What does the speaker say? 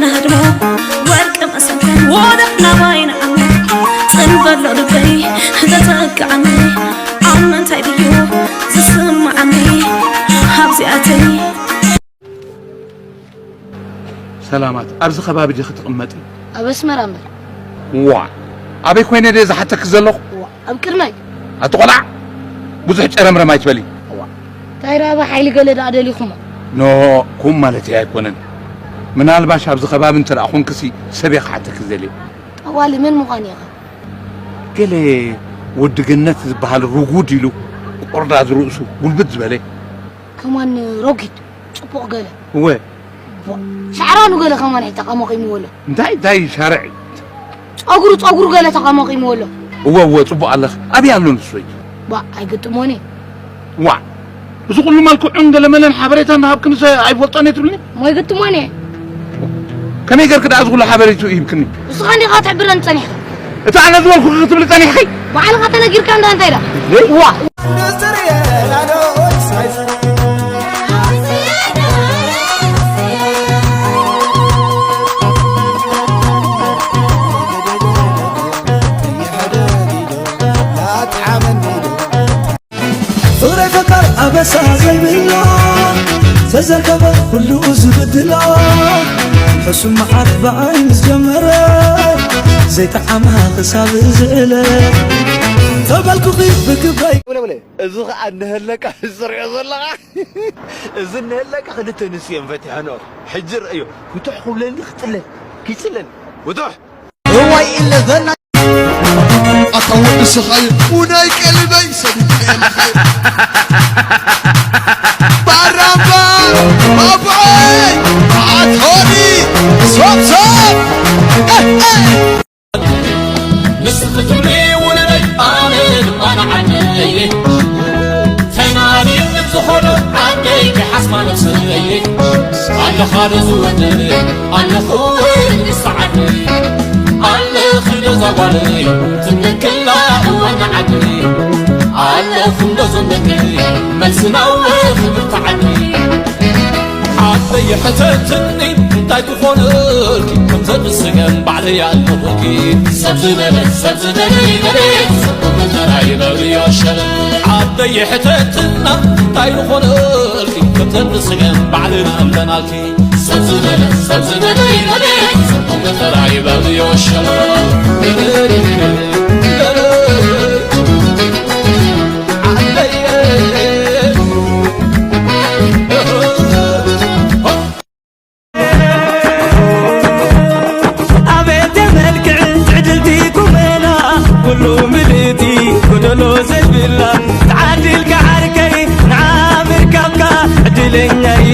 ናህድሞ ወርቂ መሰከን ወደቕ ናባይ ንዓሞ ጽንበሎ ልበይ ተጸግዓኒ ኣብ ምንታይ ድዩ ዝስምዓኒ ኣብዚኣተይ ሰላማት፣ ኣብዚ ከባቢ ዲኺ ትቕመጢ? ኣብ ኣስመራ እምበር። ዋእ፣ ኣበይ ኮይነ ድየ ዝሓተኪ ዘለኹ? ዋእ፣ ኣብ ቅድመይ። ኣቲ ቖልዓ፣ ብዙሕ ጨረምረም ኣይትበሊ። ዋእ፣ እንታይ ደኣ ሓይሊ ገለ ደኣ ደሊኹሞ? ኖ፣ ከምኡ ማለተይ ኣይኮነን። ምናልባሽ ኣብዚ ከባቢ እንተ ደኣ ኾንክሲ ሰብ'የ ክሓተኪ ዘልየ። ጠዋሊ መን ምዃን ኢኻ? ገለ ወዲ ገነት ዝበሃል ርጉድ ኢሉ ቆርዳድ ርእሱ ጉልብጥ ዝበለ። ከማን ረጒድ። ጽቡቕ ገለ። እወ። ሻዕራኑ ገለ ከማን ተቐመቒምዎ ኣሎ። እንታይ እንታይ ሻርዕ። ጸጉሩ ጸጉሩ ገለ ተቐመቒምዎ ኣሎ። እወ እወ ጽቡቕ ኣለኺ። ኣበይ ኣሎ ንሱ? ባ ኣይግጥሞን እየ። ዋ እዚ ኩሉ መልክዑን ገለመለን ሓበሬታ እናሃብክንሰ ኣይፈልጦን እየ ትብልኒ? እሞ ኣይግጥሞን እየ። ከመይ ገርኪ ደኣ እዚ ኩሉ ሓበሬትኡ ሂብክኒ? ንስኻ እንዲኻ ትሕብረኒ ጸኒሕካ። እቲ ኣነ ዝበልኩኺ ክትብሊ ጸኒሕኺ? ባዕልኻ ተነጊርካ እንዳ እንታይ ደኣ? ዋ ፍቕረይ ፈቃር ኣበሳ ዘይብላ ዘዘርከበ ኩሉ ዝብድላ ሕሱም መዓት ብዓይ ምስ ጀመረ ዘይጠዓማ ክሳብ ዝእለ ተበልኩኺ ብግብረይ እዚ ኸኣ እነሀለካ ዝርእዮ ዘለኻ እዚ እነሀለካ ክልተ ንስ እዮም ፈቲሐንኦ ሕጂ ርእዮ ውቱሕ ክብለኒ ክጥለል ክይጽለኒ ውቱሕ እዋይ ኢለ ዘና ኣታ ወዲ ስኻዩ ውናይ ቀልበይ ሰዲድካዮ ኣለኻዮ ባራምባ ባቡዐይ ኣቶኒ ሶብሶብ ንስኺ ትብሊ ውለደይ ኣነ ድማ ንዓደይ ፈናኒ ዝኾነ ዓደይ ክሓስባ ነብሰይ ኣለኻ ዶ ዝወደይ ኣለኹ ወይ ንስዓደይ ኣለኺ ዶ ዛጓለይ ትብለክላ እወ ንዓደይ ኣለኹም ዶ ዘመደይ መልስና እወ ክብርቲ ዓደይ ዓደይ ሕተትኒ እንታይ ዝኾነልኪ ከም ዘብስገን ባዕለይ ኣለኹኪ ሰብ ዝበለ ሰብ ዝደለይ መሬት ሰብ ተራይ በብዮ ሸለ ዓደይ ሕተትና እንታይ ዝኾነልኪ ከም ዘብስገን ባዕልና ኣለናልኪ ሰብ ዝበለ ሰብ ዝደለይ መሬት ሰብ ተራይ በብዮ ሸለ ዓደይ ኣቤት የመልክዕ ትዕድልቲ ቁመና ኩሉ ምልእቲ ጎደሎ ዘይብላ ተዓዲልካ ዓርከይ ንዓምር ካብካ ዕድለኛይ